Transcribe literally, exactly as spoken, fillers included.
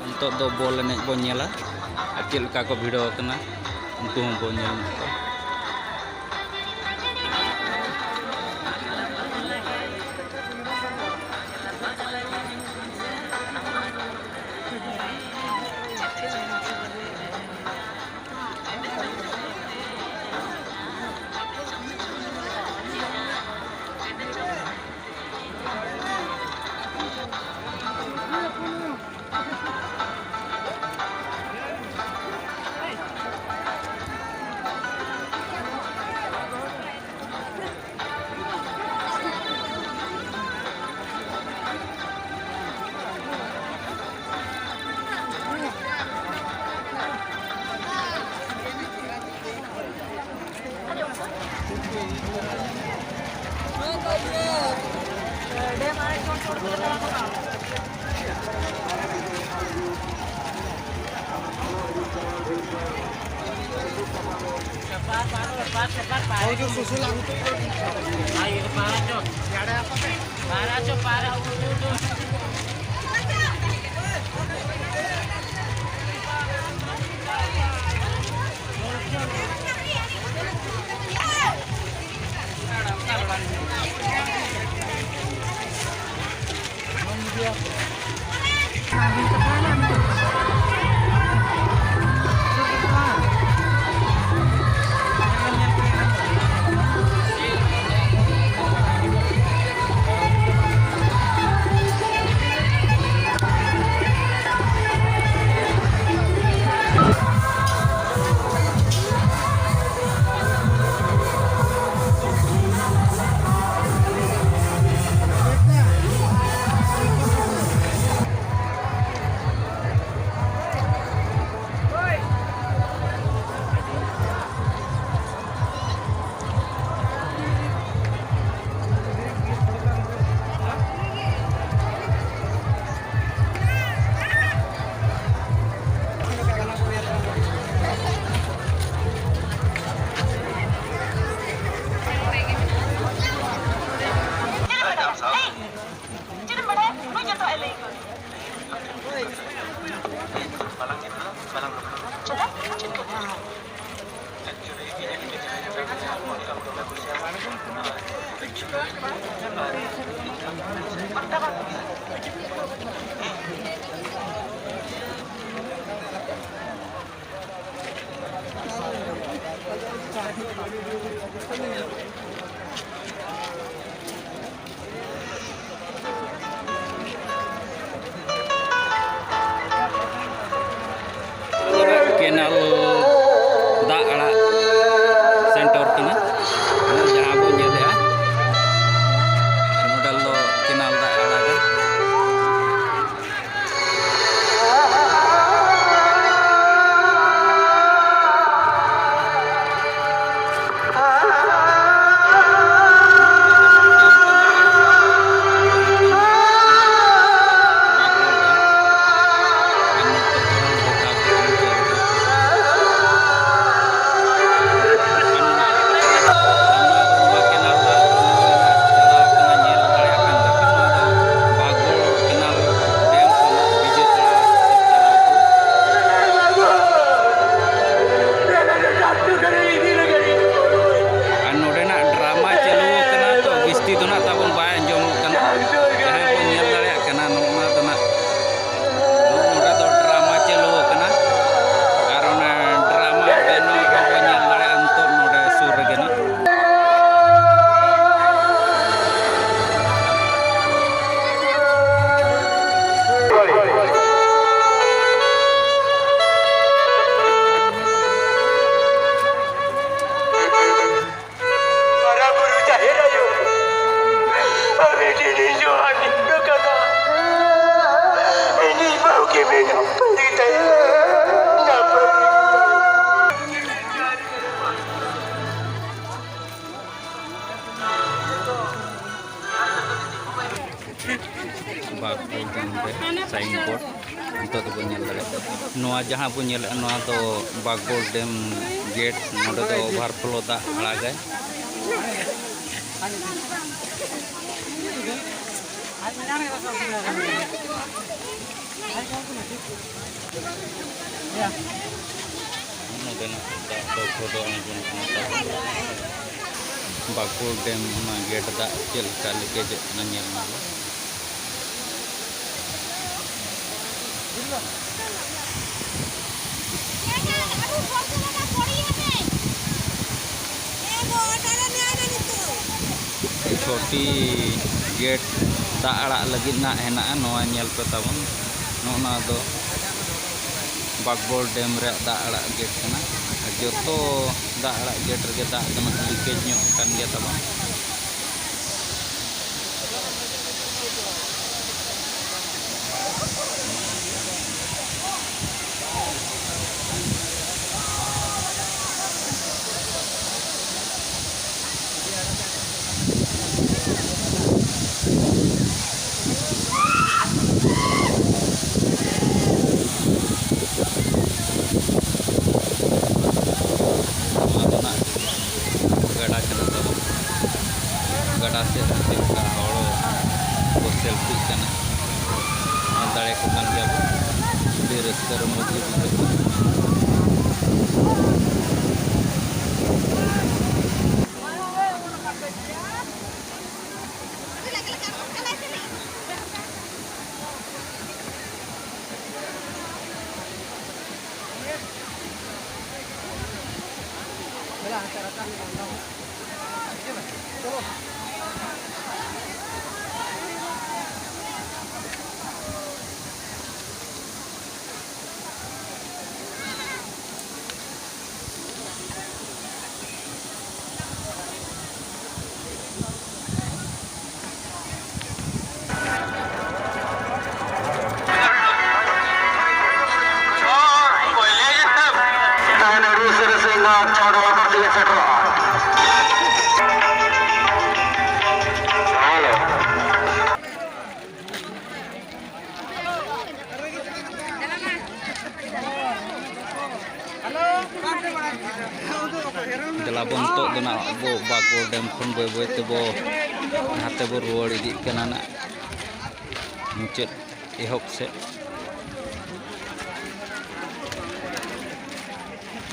ᱱᱤᱛᱚᱜ ᱫᱚ ᱵᱚᱞ ᱮᱱᱮᱡ ᱵᱚᱱ ᱧᱮᱞᱟ ᱟᱨ ᱪᱮᱫ ᱞᱮᱠᱟ ᱠᱚ ᱵᱷᱤᱲᱟᱹᱣ ᱟᱠᱟᱱᱟ, ᱩᱱᱠᱩ ᱦᱚᱸ ᱵᱚᱱ ᱧᱮᱞ ᱧᱚᱜ ᱠᱚᱣᱟ᱾ ᱠᱮᱱᱟᱞ ᱫᱟᱜ ᱟᱲᱟᱜ ᱥᱮᱱᱴᱟᱨ ᱠᱟᱱᱟ, ᱡᱟᱦᱟᱸ ᱵᱚᱱ ᱧᱮᱞᱮᱜᱼᱟ, ᱱᱚᱰᱮ ᱫᱚ ᱠᱮᱱᱟᱞ ᱫᱟᱜ ᱟᱲᱟᱜᱟ᱾ ᱟᱨ ᱱᱚᱰᱮᱱᱟᱜ ᱰᱨᱟᱢᱟ ᱪᱟᱹᱞᱩ ᱟᱠᱟᱱᱟ ᱛᱚ, ᱵᱤᱥᱛᱤ ᱫᱚ ᱱᱟᱜ ᱛᱟᱵᱚᱱ ᱵᱟᱭ ᱟᱸᱡᱚᱢᱚᱜ ᱠᱟᱱᱟ᱾ ᱡᱟᱦᱟᱸᱭ ᱠᱚ ᱧᱮᱞ ᱫᱟᱲᱮᱭᱟᱜ ᱠᱟᱱᱟ, ᱱᱚᱜᱼᱚ ᱱᱟ ᱫᱚ ᱱᱟᱜ, ᱱᱚᱰᱮ ᱫᱚ ᱰᱨᱟᱢᱟ ᱪᱟᱹᱞᱩ ᱟᱠᱟᱱᱟ᱾ ᱟᱨ ᱚᱱᱟ ᱰᱨᱟᱢᱟ ᱵᱮᱱᱟᱣ ᱦᱚᱸ ᱵᱚᱱ ᱧᱮᱞ ᱫᱟᱲᱮᱭᱟᱜᱼᱟ ᱱᱤᱛᱚᱜ ᱱᱚᱰᱮ ᱥᱩᱨ ᱨᱮᱜᱮ ᱱᱟᱜ᱾ ᱢᱟᱨᱟᱝ ᱵᱩᱨᱩ ᱡᱟᱦᱮᱨ ᱟᱭᱳ, ᱟᱢ ᱴᱷᱮᱱ ᱤᱧ ᱡᱚᱦᱟᱨ ᱤᱧ ᱠᱟᱱᱟ᱾ ᱤᱧᱤᱡ ᱵᱟᱹᱦᱩ ᱜᱮ ᱢᱮᱱᱟᱜ ᱯᱟᱹᱨᱤ ᱛᱟᱭᱟ᱾ ᱱᱟᱯᱟᱭ ᱵᱟᱜᱽᱵᱚᱞ ᱰᱮᱢ ᱨᱮ ᱥᱟᱭᱤᱱ ᱵᱳᱨᱰ ᱱᱤᱛᱚᱜ ᱫᱚᱵᱚᱱ ᱧᱮᱞ ᱫᱟᱲᱮᱭᱟᱜᱼᱟ᱾ ᱱᱚᱣᱟ ᱡᱟᱦᱟᱸ ᱵᱚᱱ ᱧᱮᱞᱮᱫᱼᱟ, ᱱᱚᱣᱟ ᱫᱚ ᱵᱟᱜᱽᱵᱚᱞ ᱰᱮᱢ ᱜᱮᱴ᱾ ᱱᱚᱰᱮ ᱫᱚ ᱳᱵᱷᱟᱨᱯᱷᱞᱳ ᱫᱟᱜ ᱟᱲᱟᱜᱟᱭ᱾ ᱱᱚᱰᱮᱱᱟᱜ ᱫᱟᱜ ᱫᱚ ᱯᱷᱳᱴᱳ ᱟᱬᱜᱚᱱ ᱠᱟᱱᱟ᱾ ᱵᱟᱸᱠᱩᱲ ᱰᱮᱢ ᱚᱱᱟ ᱜᱮᱴ ᱫᱟᱜ ᱪᱮᱫ ᱞᱮᱠᱟ ᱞᱤᱠᱮᱡᱚᱜ ᱠᱟᱱᱟ, ᱧᱮᱞ ᱢᱮ᱾ ᱪᱷᱚᱴᱤ ᱜᱮᱴ ᱫᱟᱜ ᱟᱲᱟᱜ ᱞᱟᱹᱜᱤᱫ ᱱᱟᱜ ᱦᱮᱱᱟᱜᱼᱟ᱾ ᱱᱚᱣᱟ ᱧᱮᱞ ᱯᱮ ᱛᱟᱵᱚᱱ, ᱱᱚᱜᱼᱚ ᱱᱚᱣᱟ ᱫᱚ ᱵᱟᱜᱽᱵᱚᱲ ᱰᱮᱢ ᱨᱮᱭᱟᱜ ᱫᱟᱜ ᱟᱲᱟᱜ ᱜᱮᱴ ᱠᱟᱱᱟ᱾ ᱟᱨ ᱡᱚᱛᱚ ᱫᱟᱜ ᱟᱲᱟᱜ ᱜᱮᱴ ᱨᱮᱜᱮ ᱫᱟᱜ ᱫᱚ ᱱᱟᱜ ᱞᱤᱠᱮᱡᱽ ᱧᱚᱜ ᱠᱟᱱ ᱜᱮᱭᱟ ᱛᱟᱵᱚᱱ᱾ ᱱᱚᱣᱟ ᱫᱚ ᱱᱟᱜ ᱜᱟᱰᱟ ᱠᱟᱱᱟ ᱛᱟᱵᱚᱱ᱾ ᱜᱟᱰᱟ ᱥᱮᱫ ᱨᱮ ᱪᱮᱫ ᱞᱮᱠᱟ ᱦᱚᱲ ᱠᱚ ᱥᱮᱞᱯᱷᱤᱜ ᱠᱟᱱᱟ, ᱧᱮᱞ ᱫᱟᱲᱮᱭᱟᱠᱚ ᱠᱟᱱ ᱜᱮᱭᱟ ᱵᱚᱱ᱾ ᱟᱹᱰᱤ ᱨᱟᱹᱥᱠᱟᱹ ᱨᱚᱢᱚᱡᱽ ᱜᱮ ᱵᱩᱡᱷᱟᱹᱜ ᱠᱟᱱᱟ᱾ ᱛᱟᱦᱮᱱ ᱨᱩᱥ ᱨᱮ ᱥᱮᱸᱜᱟ ᱪᱷᱚᱰᱚ ᱞᱟᱛᱟᱨ ᱛᱮᱜᱮ ᱥᱮᱴᱮᱨᱚᱜᱼᱟ᱾ ᱦᱮᱞᱳ᱾ ᱫᱮᱞᱟ ᱵᱚᱱ ᱱᱤᱛᱚᱜ ᱫᱚ ᱱᱟᱜ ᱟᱵᱚ ᱵᱟᱜᱽᱵᱚᱲ ᱰᱮᱢ ᱠᱷᱚᱱ ᱵᱟᱹᱭ ᱵᱟᱹᱭ ᱛᱮᱵᱚ ᱱᱟᱛᱮ ᱵᱚ ᱨᱩᱣᱟᱹᱲ ᱤᱫᱤᱜ ᱠᱟᱱᱟ ᱱᱟᱜ ᱢᱩᱪᱟᱹᱫ ᱮᱦᱚᱵ ᱥᱮᱫ᱾